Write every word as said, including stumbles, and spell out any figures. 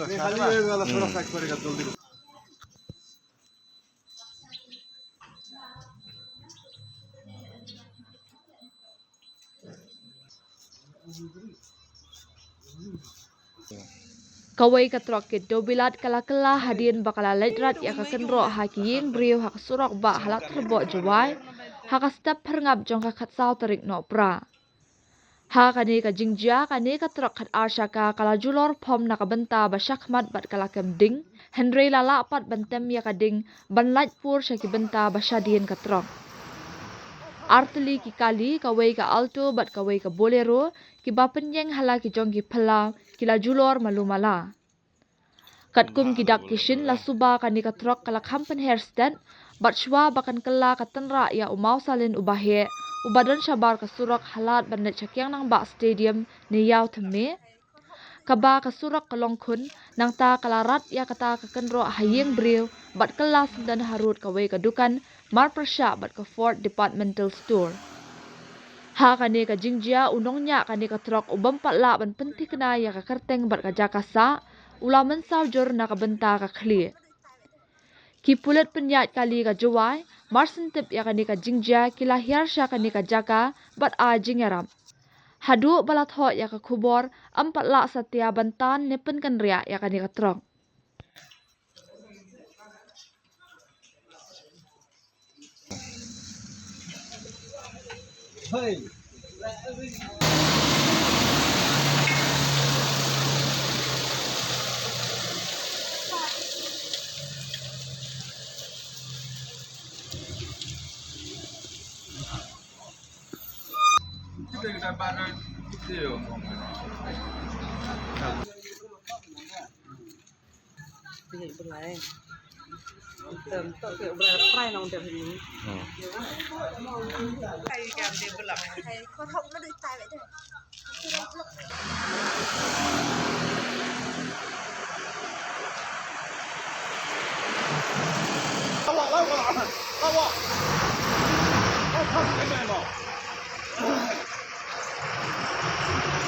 ये खाली ये वाला थोड़ा सा करेगा जल्दी। Kawei ka trok kit dewbilat ka la kylla hadien ba ka la leit rat ïa ka kynroh ha ki ïing briew ha ka surok bah ha Lad Tyrboh Jowai, ha ka step phyrngap jong ka khatsaw tarik Nohprah. Ha kane ka jingjia, kane ka trok khatar shaka ka la julor phom na ka bynta ba shakhmat bad ka la kem ding, hynrei la lah pat ban tem ïa ka ding ban lait pur sha ki bynta ba shadien ka trok. Artylli ki kali, kawei ka Alto bad kawei ka Bolero, kiba pynïeng ha la ki jong ki phyllaw, ki la julor malu mala. Katkum ki dak ki shin, la suba kane ka trok ka la kham pynher stet, bad shuwa ba kan kylla ka tynrah ïa u mawsalin uba heh, uba don shabar ka surok ha lad ban leit sha Kiang Nangbah Stadium ne ïaw thymme. Kaba ka surok ka long khun, nangta ka la rat ïa kata ka kynroh ha ïing briew, bad kylla syndon harud kawei ka dukan, mar pyrshah bad ka Ford Departmental Store. Ha kane ka jingjia, u nongñiah kane ka trok u bym pat lah ban pynthikna ïa ka kyrteng bad ka jaka sah, u la mynsaw jur na ka bynta ka khlieh. Ki pulit pynïaid kali ka Jowai, mar shen tip ïa kane ka jingjia, ki la hiar sha kane ka jaka bad ai jingïarap. Haduh ba la thoh ïa ka khubor, ym pat lah satia ban tan ne pynkynriah ïa kane ka trok.